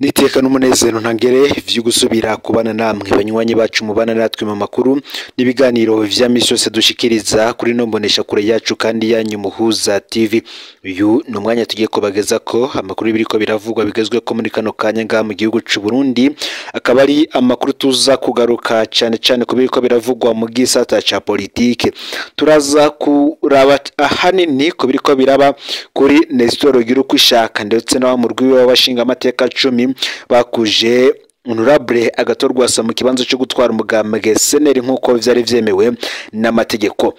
Niteka n'umunezero ntangere vyo gusubira kubana namwe banywanyi bacu mubana natwe mu makuru n'ibiganiro vya misi yose dushikiriza kuri no mbonesha kure yacu kandi yanyu Muhuza TV. Uyu ni umwanya tugiye kubageza ko amakuru y'ibiriko biravugwa bigezwe ko muri kano kanya ngaha mu gihugu c'u Burundi, akaba ari amakuru tuza kugaruka cane cane ku biriko biravugwa mu gisata ca politike. Turaza kuraba ahanini ku biriko biraba kuri Nestor Girukwishaka ndetse na wa murwi w'abashinga amateka 10 bakuje Honorable Agathon Rwasa mu kibanza cyo gutwara umugambwe SNL nk'uko vyari vyemewe n'amategeko.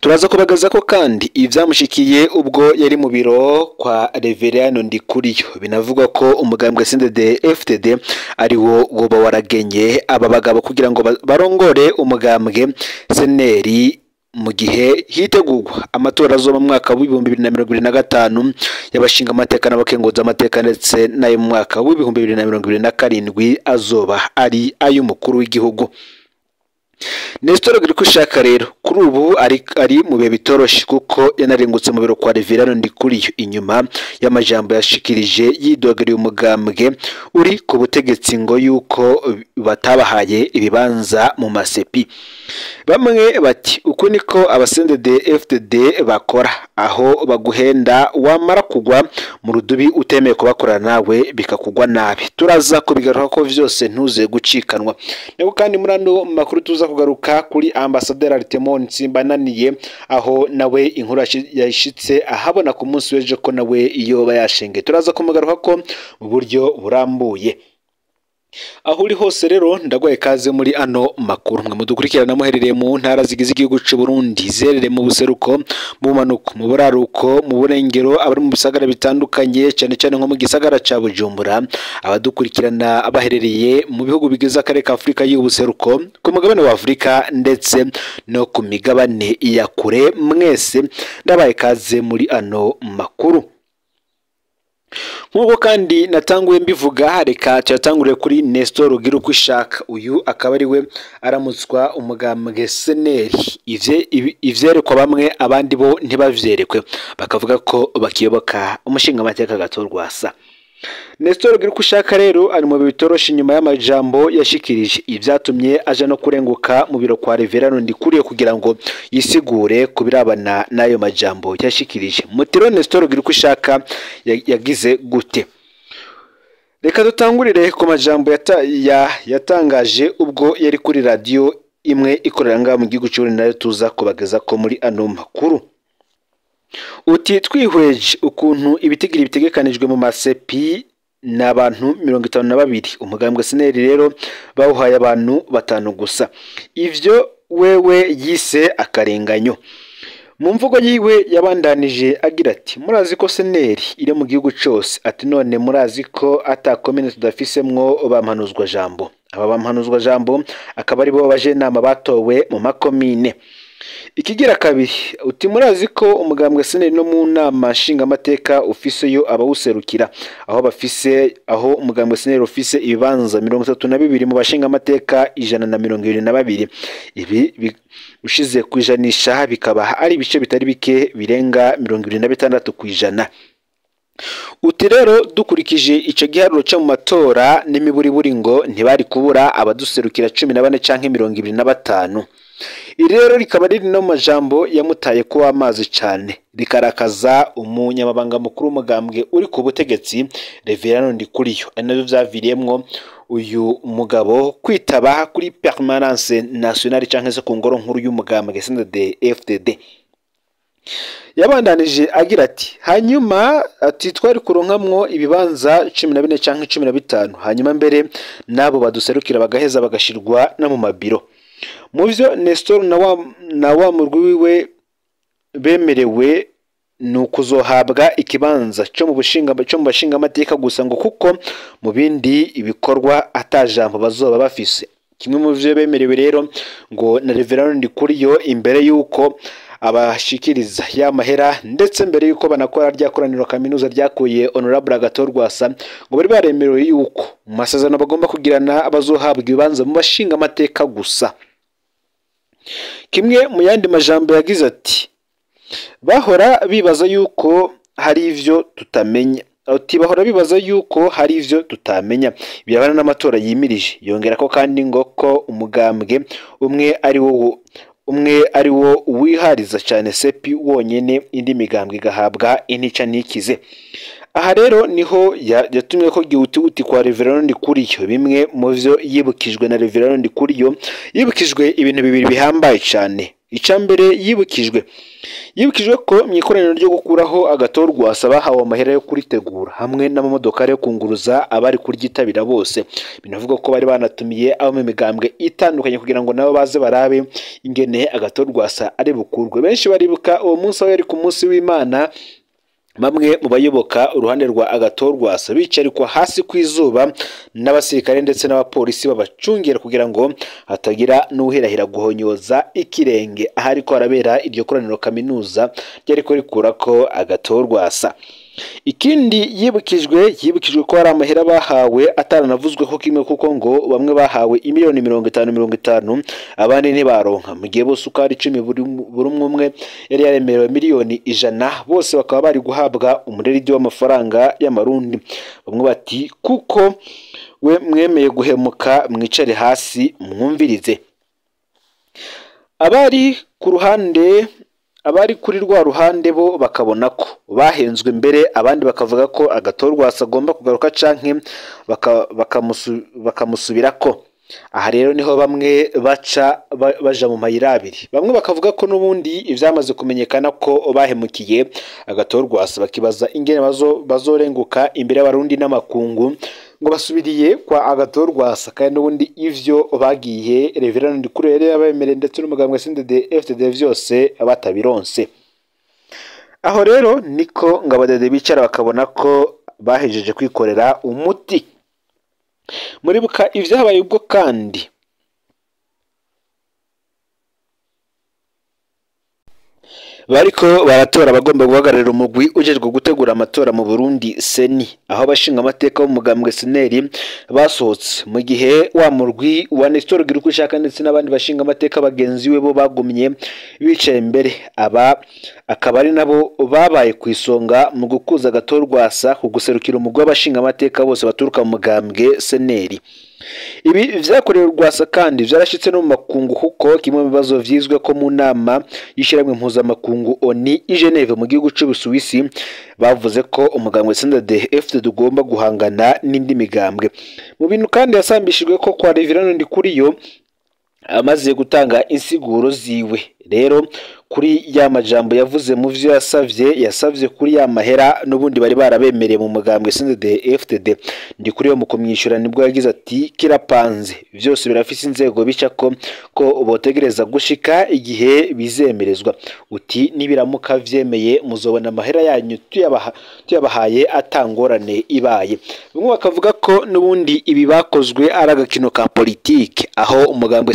Turaza kubagaza ko kandi ivyamushikiye ubwo yari mu biro kwa Reverend Ndikuriyo. Binavugwa ko umugambwe CNDD FDD ari wo woba waragenye aba bagabo kugira ngo barongore umugambwe SNL mu gihe hitegurwa amatora azoba mu mwaka w'ibihumbi bibiri na mirongo ibiri na gatanu y'abashinga amateka n'abakenguza amateka, ndetse n'ayo mu mwaka w'ibihumbi bibiri na mirongo ibiri na karindwi azoba ari ay'umukuru w'igihugu. Nestor Girukwishaka rero kuri ubu ari mu bihe bitoroshe kuko yanarengutse mu biro kwa Reverend Ndikuriyo inyuma y'amajambo yashikirije yidogeriye umugambwe uri ku butegetsi ngo yuko batabahaye ibibanza mu masepi. Bamwe bati uku niko aba CNDD FDD bakora, aho baguhenda wamara kugwa mu rudubi utemeye kubakorana nawe bikakugwa nabi. Turaza kubigaruka ko vyose ntuze gucikanwa. Niko kandi muri ano makuru tuza kugaruka kuri Ambassadeur Artemon Nsimbananiye, aho nawe inkuru yashitse ahabona ku munsi w'ejo ko nawe yoba yashenge. Turaza kumugaruka ko mu buryo burambuye. Aho uri hose rero ndagwaye kaze muri ano makuru. Mwe mudukurikirana muherereye mu ntara zigize igihugu c'u Burundi, zerere mu buseruko, mu bumanuko, mu buraruko, mu burengero, abari mu bisagara bitandukanye cyane cyane nko mu gisagara ca Bujumbura, abadukurikirana abaherereye mu bihugu bigize akarere ka Afrika y'ubuseruko, ku mugabane wa Afrika ndetse no ku migabane ya kure, mwese ndabaye kaze muri ano makuru. Nk'uko kandi natanguye mbivuga, reka tuyatangure kuri Nestor Girukwishaka. Uyu akaba ari we aramutswa umugambwe SNL. Ivyerekwa bamwe abandi bo ntibavyerekwe, bakavuga ko bakiyoboka umushinga amateka Agathon Rwasa. Nestor Girukwishaka rero ari mu bitoroshe inyuma y'amajambo yashikirije, ivyatumye aja no kurenguka mu biro kwa Reverend Ndikuriyo kugira ngo yisigure kubirabana n'ayo majambo yashikirije. Mutiro Nestor Girukwishaka yagize gute? Reka dutangurire ku majambo yatangaje ubwo yari kuri radio imwe ikorera ngaha mu gihugu c'u Burundi, nayo tuza kubageza ko muri ano makuru. Uti twihweje ukuntu ibitigiri bitegekanijwe mu masepi ni abantu 52, umugambwe SNL rero bawuhaye abantu 5 gusa. Ivyo wewe yise akarenganyo. Mu mvugo yiwe yabandanije agira ati murazi ko SNL iri mu gihugu cose, ati none murazi ko ata komine tudafisemwo bampanuzwa jambo. Aba bampanuzwa jambo akaba ari bo bajenama batowe mu makomine. Ikigira kabiri, uti murazi ko umugambwe SNL no mu nama nshingamateka ufiseyo abawuserukira, aho bafise aho umugambwe SNL ufise ibibanza 32 mu bashingamateka 122. Ibi ushize kwijanisha bikaba ari ibice bitari bike birenga 26%. Uti rero dukurikije ico giharuro cyo mu matora n'imiburiburi ngo ntibari kubura abaduserukira 14 canke 25. Iri rero rikaba riri no majambo yamutaye ko amazi cane, rikarakaza umunyamabanga mukuru w'umugambwe uri ku butegetsi Reverend Ndikuriyo, ari navyo vyaviriyemwo uyu mugabo kwitaba kuri permanence nationale canke se ku ngoro nkuru y'umugambwe CNDD FDD. Yabandanije agira ati hanyuma ati twari kuronkamwo ibibanza 14 canke 15, hanyuma mbere nabo baduserukira bagaheza bagashirwa no mu mabiro. Mu vyo Nestor na wa murwi wiwe bemerewe ni ukuzohabwa ikibanza cyo mu bushinga cyo mu bashinga amateka gusa, ngo kuko mu bindi ibikorwa atajambo bazoba bafise. Kimwe mu vyo bemerewe rero ngo na Reverend Ndikuriyo imbere yuko abashikiriza ya mahera ndetse mbere yuko banakora rya koraniro kaminuza ryakuye Honorable Agathon Rwasa, ngo bari baremerewe yuko mu masezerano bagomba kugirana bazohabwa ibibanza mu bashinga amateka gusa. Kimwe mu yandi majambo yagize ati bahora bibaza yuko hari ivyo tutamenya, Ati bahora bibaza yuko hari ivyo tutamenya birabana n'amatora yimirije. Yongera ko kandi ngo ko umugambwe umwe ari wo wihariza cyane sepi wonyene, indi migambwe igahabwa intica ntikize. Aha rero niho yatumye ko gihutihuti kwa Reverend Ndikuriyo. Bimwe mu vyo yibukijwe na Reverend Ndikuriyo, yibukijwe ibintu bibiri bihambaye cyane. Icambere yibukijwe ko mu ikoraniro ryo gukuraho agatorwa bahawe amahera yo kuritegura hamwe n'amamodoka yo kunguruza abari kuryitabira bose. Binavuga ko bari banatumiye abo mu migambwe itandukanye kugira ngo nabo baze barabe ingene agatorwa ari bukurwe. Benshi baribuka uwo munsi aho yari ku munsi w'Imana, bamwe mu bayoboka uruhande rwa agatorwasa bicarikwa hasi kw'izuba n'abasirikare ndetse n'abapolisi babacungera kugira ngo hatagira n'uhirahira guhonyoza ikirenge ahari ko harabera iryo koraniro kaminuza ryariko rikurako agatorwasa. Ikindi yibukijwe ko hari amahera bahawe ataranavuzweho kimwe, kuko ngo bamwe bahawe imiliyoni 50 abandi ntibaronka, mu gihe bose uko ari 10 buri umwe yari yaremerewe miliyoni 100, bose bakaba bari guhabwa umureridi w'amafaranga y'amarundi. Bamwe bati kuko we mwemeye guhemuka mwicare hasi mwumvirize. Abari ku ruhande abari kuri rwa ruhande bo bakabona ko bahenzwe mbere, abandi bakavuga ko agatorwasa agomba kugaruka canke bakamusubirako. Aha rero niho bamwe baca baja mu mayira abiri. Bamwe bakavuga ko n'ubundi ivyamaze kumenyekana ko bahemukiye agatorwasa, bakibaza ingene bazorenguka imbere y'abarundi n'amakungu ngo basubiriye kwa agatorwasa, kandi n'ubundi ivyo bagiye Reverend Ndikuriyo yari yabemereye ndetse n'umugambwe CNDD-FDD vyose batabironse. Aho rero niko ngabadede bicara bakabona ko bahejeje kwikorera umuti. Muribuka ivyabaye ubwo kandi bariko baratora abagomba guhagararira umugwi ujejwe gutegura amatora mu Burundi seni, aho abashinga amateka b'umugambwe seneri basohotse, mu gihe wa murwi wa Nestor Girukwishaka ndetse n'abandi bashinga amateka bagenzi we bo bagumye bicaye imbere. Aba akaba ari nabo babaye ku isonga mu gukuza agatorwasa ku guserukira umugwi w'abashinga amateka bose baturuka mu mugambwe seneri. Ibi vyakorewe Rwasa kandi vyarashitse no mu makungu, kuko kimwe mu bibazo vyizwe ko mu nama y'ishyirahamwe mpuzamakungu ONU i Geneve mu gihugu c'Ubusuwisi bavuze ko umugambwe CNDD-FDD ugomba guhangana n'indi migambwe. Mu bintu kandi yasambishijwe ko kwa Reverend Ndikuriyo amaze gutanga insiguro ziwe rero kuri ya majambo yavuze mu vyo yasavye kuri ya mahera n'ubundi bari barabemereye mu mugambwe CNDD-FDD. Ndikuriyo mu kumwishyura nibwo yagize ati kirapanze vyose birafise inzego bica ko botegereza gushika igihe bizemerezwa. Uti nibiramuka vyemeye muzobona amahera yanyu tuyabahaye atangorane ibaye. Bamwe bakavuga ko n'ubundi ibi bakozwe ari agakino ka politike, aho umugambwe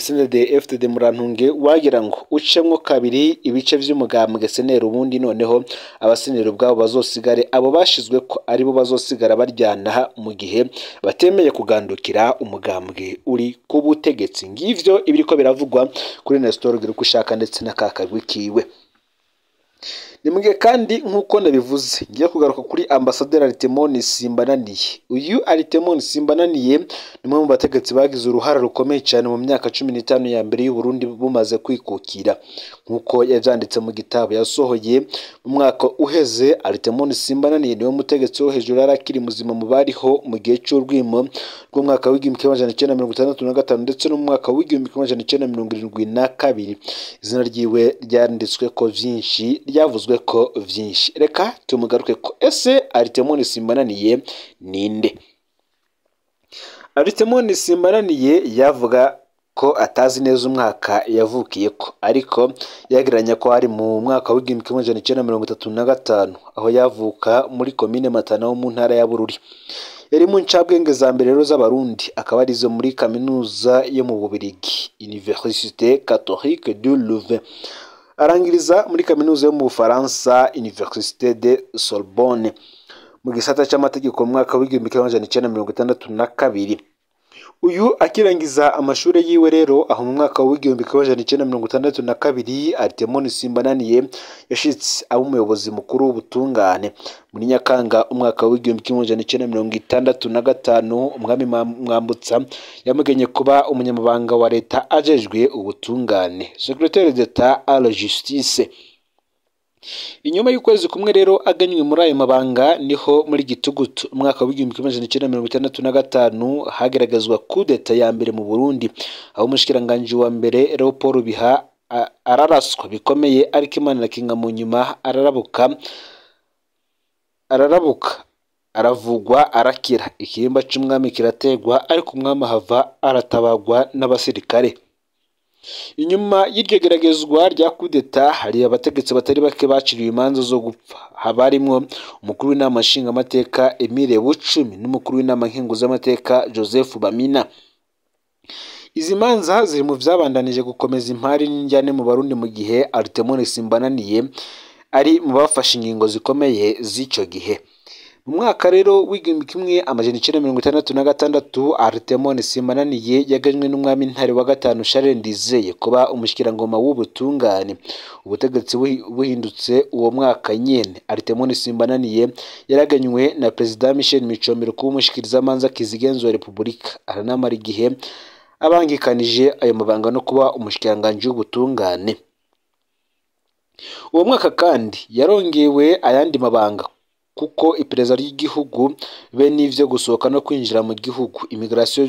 CNDD-FDD murantunge wagira ngo ucemwo kabiri ibice vy'umugambwe seneri, ubundi noneho abaseneri ubwabo bazosigare abo bashizwe ko aribo bazosigara baryana mu gihe batemeye kugandukira umugambwe uri ku butegetsi. Ngivyo ibiriko biravugwa kuri Nestor Girukwishaka ndetse na kakagwi kiwe. Nimugihe kandi nkuko nabivuze ngiye kugaruka kuri Ambassadeur Artemon Simbananiye. Uyu Artemon Simbananiye ni umwe mu bategetsi bagize uruhara rukomeye cyane mu myaka 15 ya mbere y'u Burundi bumaze kwikukira, nkuko yavyanditse mu gitabo yasohoye mu mwaka uheze. Artemon Simbananiye niwe mutegetsi wo hejuru arakiri muzima mu bariho mu gihe c'urwimo rw'umwaka w'1965 ndetse no mu mwaka w'1972. Izina ryiwe ryanditswe ko vyinshi, ryavuzwe ko vyinshi. Reka tumugaruke ko ese Artemon Simbananiye ninde? Artemon Simbananiye yavuga ko atazi neza umwaka yavukiye ko, ariko yagereranya ko ari mu mwaka w'1935 aho yavuka muri komine Matana wo mu ntara ya Bururi. Yari mu ncabwenge za mbere rero z'abarundi, akaba arizo muri kaminuza yo mu Bubirigi, Université Catholique du Louvain. Arangiriza muri kaminuza yo mu Bufaransa, Université de Sorbonne, mu gisata c'amategeko mu mwaka w'1962. Uyu akirangiza amashuri yiwe rero aho mu mwaka w'1962 Artemon Simbananiye yashitse aba umuyobozi mukuru w'ubutungane. Muri Nyakanga umwaka w'1965 umwami Mwambutsa yamugenye kuba umunyamabanga wa leta ajejwe ubutungane, secrétaire d'État à la justice. Inyuma y'ukwezi kumwe rero aganywe muri ayo mabanga, niho muri Gitugutu umwaka w'1965 hageragezwa kudeta ya mbere mu Burundi, aho umushikiranganji wa mbere Leopold Biha araraswa bikomeye, ariko Imana irakinga, mu nyuma ararabuka aravugwa arakira, ikirimba c'umwami kirategwa, ariko umwami ahava aratabagwa n'abasirikare. Inyuma y'iryo geragezwa rya kudeta hari abategetsi batari bake baciriwe imanza zo gupfa, habarimwo umukuru w'inama nshingamateka Emile Bucumi n'umukuru w'inama nkenguzamateka Joseph Bamina. Izi manza ziri mu vyabandanije gukomeza impari n'injyane mu Barundi, mu gihe Artemon Simbananiye ari mu bafashe ingingo zikomeye z'ico gihe. Mu mwaka rero w'1966 Artemon Simbananiye yaganywe n'umwami Ntare wa gatanu Charles Ndizeye kuba umushikirangoma w'ubutungane. Ubutegetsi buhindutse uwo mwaka nyene, Artemon Simbananiye yaraganywe na Perezida Michel Micombero kuba umushikirizamanza kizigenza wa Repubulika, aranamara igihe abangikanije ayo mabanga no kuba umushikiranganji w'ubutungane. Uwo mwaka kandi yarongewe ayandi mabanga, kuko iperereza ry'igihugu be n'ivyo gusohoka no kwinjira mu gihugu immigration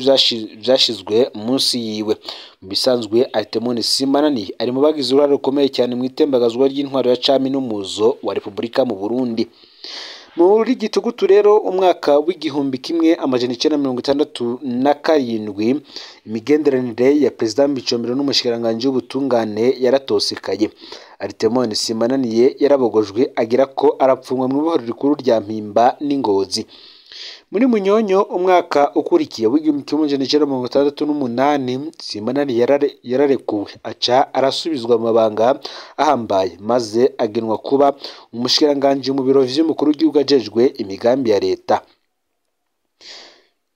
vyashizwe munsi yiwe. Mu bisanzwe Artemon Simbananiye ari mu bagize uruhare rukomeye cyane mu itembagazwa ry'intwaro ya cami n'umuzo wa Repubulika mu Burundi. Muri Gitugutu rero umwaka w'1967 imigenderanire ya Perezida Micombero n'umushikiranganji w'ubutungane yaratosekaye. Artemon Simbananiye yarabogojwe agira ko arapfungwa mu ibohero rikuru rya Mpimba n'Ingozi. Muri Munyonyo umwaka ukurikiye w'1968 Simbananiye yararekuwe aca arasubizwa mu mabanga ahambaye, maze agenwa kuba umushikiranganji mu biro vy'umukuru w'igihugu ajejwe imigambi ya leta.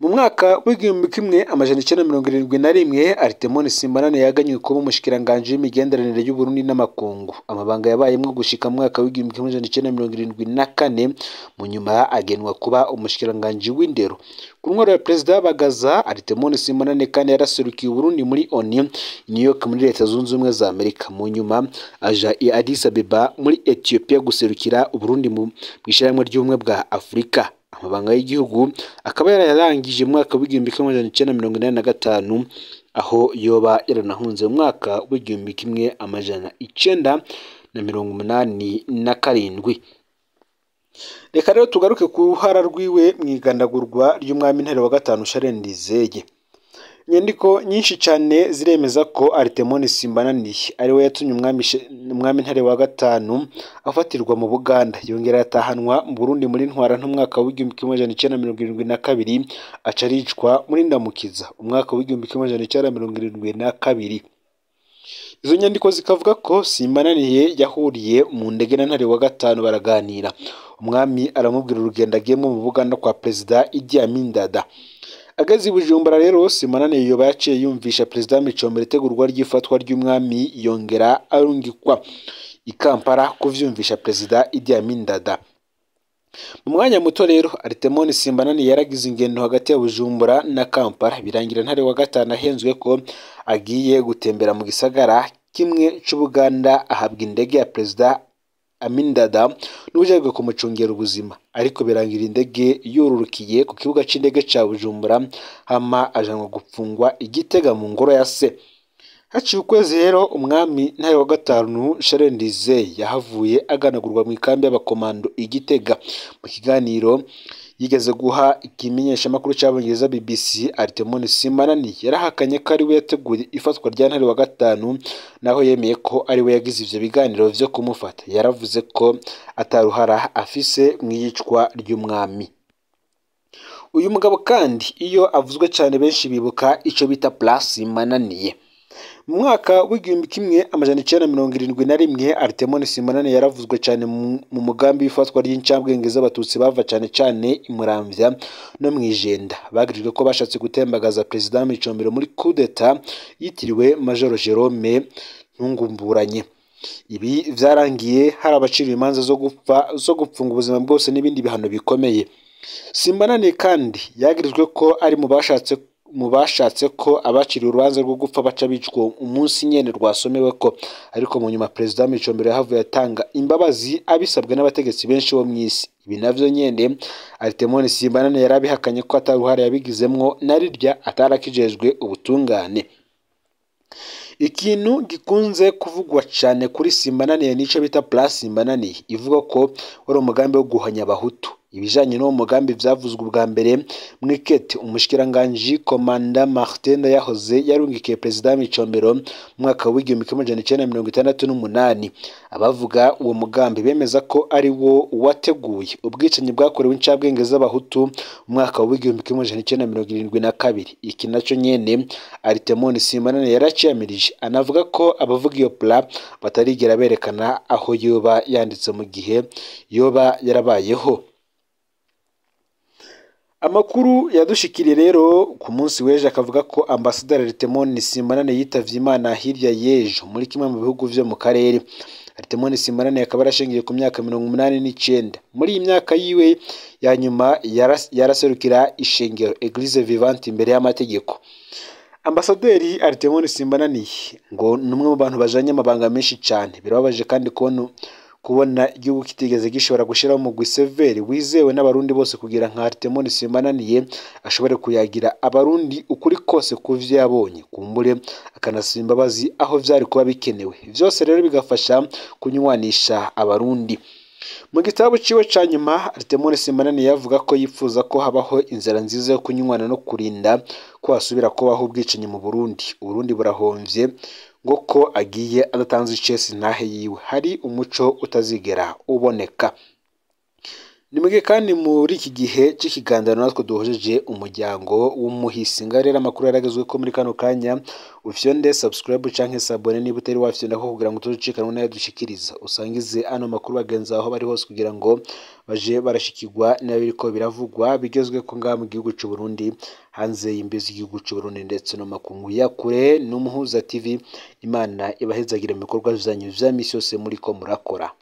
Mu mwaka w'1971 Artemon Simbananiye yaganywe kuba umushikiranganji w'imigenderanire y'Uburundi n'amakungu, amabanga yabayemwo gushika mu mwaka w'1974, mu nyuma agenwa kuba umushikiranganji w'indero. Ku ntwaro ya Perezida Bagaza, Artemon Simbananiye kandi yaraserukiye Uburundi muri ONU New York muri Leta Zunze Ubumwe za Amerika, mu nyuma aja i Addis Abeba muri Ethiopia guserukira Uburundi mu ishirahamwe ry'ubumwe bwa Afurika. Amabanga y'igihugu akaba yarayarangije mu mwaka w'1985, aho yoba yaranahunze mu mwaka w'1987. Reka rero tugaruke ku ruhara rwiwe mu igandagurwa ry'umwami Ntare wa gatanu Charles Ndizeye. Inyandiko nyinshi cyane ziremeza ko Artemon Simbananiye ari we yatumye umwami Ntare wa gatanu afatirwa mu Buganda, yongera atahanwa mu Burundi muri Ntwarante umwaka w'1972, aca aricwa muri Ndamukiza umwaka w'1972. Izo nyandiko zikavuga ko Simbananiye yahuriye mu ndege na Ntare wa gatanu baraganira, umwami aramubwira urugendo agiyemo mu Buganda kwa Perezida Idi Amin Dada. Ageze i Bujumbura rero Simbananiye yoba yaciye yumvisha Perezida Micombero itegurwa ry'ifatwa ry'umwami, yongera arungikwa i Kampala kuvyumvisha Perezida Idi Amin Dada. Mu mwanya muto rero Artemon Simbananiye yaragize ingendo hagati ya Bujumbura na Kampala, birangira Ntare wa gatanu ahenzwe ko agiye gutembera mu gisagara kimwe c'Ubuganda, ahabwa indege ya Perezida Amin Dada n'ujejwe kumucungera ubuzima, ariko birangira indege yururukiye ku kibuga c'indege ca Bujumbura, hama ajanwa gupfungwa i Gitega mu ngoro ya se. Haciye ukwezi rero umwami Ntare wa gatanu Charles Ndizeye yahavuye aganagurwa mu ikambi y'abakomando i Gitega. Mu kiganiro yigeze guha ikimenyeshamakuru c'Abongereza BBC, Artemon Simbananiye yarahakanye ko ari we yateguye ifatwa rya Ntare wa gatanu, naho yemeye ko ari we yagize ivyo biganiro vyo kumufata. Yaravuze ko ataruhara afise mw'iyicwa ry'umwami. Uyu mugabo kandi iyo avuzwe cyane benshi bibuka ico bita Plan Simbananiye. Mu mwaka w'1971 Artemon Simbananiye yaravuzwe cyane mu mugambi w'ifatwa ry'incabwenge z'abatutsi bava cyane cyane i Muramvya no mu Ijenda, bagirijwe ko bashatse gutembagaza Perezida Micombero muri coup d'etat yitiriwe Major Jerome Ntungumburanye. Ibi vyarangiye hari abaciriwe imanza zo gupfa, zo gupfunga ubuzima bwose n'ibindi bihano bikomeye. Simbananiye kandi yagirijwe ko ari mu bashatse ko abaciriwe urubanza rwo gupfa baca bicwa umunsi nyene rwasomewe ko, ariko mu nyuma Perezida Micombero yahavuye atanga imbabazi abisabwe n'abategetsi benshi bo mw'isi. Ibi navyo nyene Artemon Simbananiye yarabihakanye ko ataruhare yabigizemwo na rirya atarakijejwe ubutungane. Ikintu gikunze kuvugwa cyane kuri Simbananiye nico bita Plan Simbananiye, ivuga ko wari umugambi wo guhanya abahutu. Ibijanye n'uwo mugambi vyavuzwe ubwa mbere mw'ikete umushikiranganji Komanda Martin yahoze yarungikiye Perezida Micombero mu mwaka w'1968. Abavuga uwo mugambi bemeza ko ari wo wateguye ubwicanyi bwakorewe incabwenge z'abahutu mu mwaka w'1972. Iki naco nyene Artemon Simbananiye yaraciyamirije, anavuga ko abavuga iyo plan batarigera berekana aho yoba yanditse mu gihe yoba yarabayeho. Amakuru yadushikiriye rero ku munsi w'ejo akavuga ko Ambasaderi Artemon Simbananiye yitavye Imana hirya y'ejo muri kimwe mu bihugu vyo mu karere. Artemon Simbananiye akaba yarashingiye ku myaka 89. Muri iyi myaka yiwe ya nyuma yaraserukira ishengero Eglise Vivante imbere y'amategeko. Ambasaderi Artemon Simbananiye ngo ni umwe mu bantu bajanye amabanga menshi cyane. Birababaje kandi kubona igihugu kitigeze gishobora gushiraho umugwi severi wizewe n'abarundi bose kugira nka Artemon Simbananiye ashobore kuyagira abarundi ukuri kose kuvyo yabonye, kumbure akanasaba imbabazi aho vyari kuba bikenewe. Vyose rero bigafasha kunywanisha abarundi. Mu gitabo ciwe ca nyuma Artemon Simbananiye yavuga ko yifuza ko habaho inzira nziza yo kunywana no kurinda ko hasubira kubaho ubwicanyi mu Burundi. Uburundi burahomvye ngo ko agiye adatanze icesi ntahe yiwe, hari umuco utazigera uboneka. Nimwige kandi muri iki gihe cy'ikiganiro natwe duhojeje umuryango w'umuhisi. Ngaho rero amakuru yaragezwe ko muri kano kanya ufyonde subscribe canke sabone niba utari wafyonda ko kugira ngo utozicanwa nayo dushikiriza. Usangize ano makuru bagenzi aho bari hose kugira ngo baje barashikirwa n'abiriko biravugwa bigezwe ko ngaha mu gihugu c'u Burundi, hanze y'imbizi z'igihugu c'u Burundi ndetse no makungu ya kure. N'Umuhuza TV, Imana ibahezagire mu bikorwa vyanyu vya misi yose muriko murakora.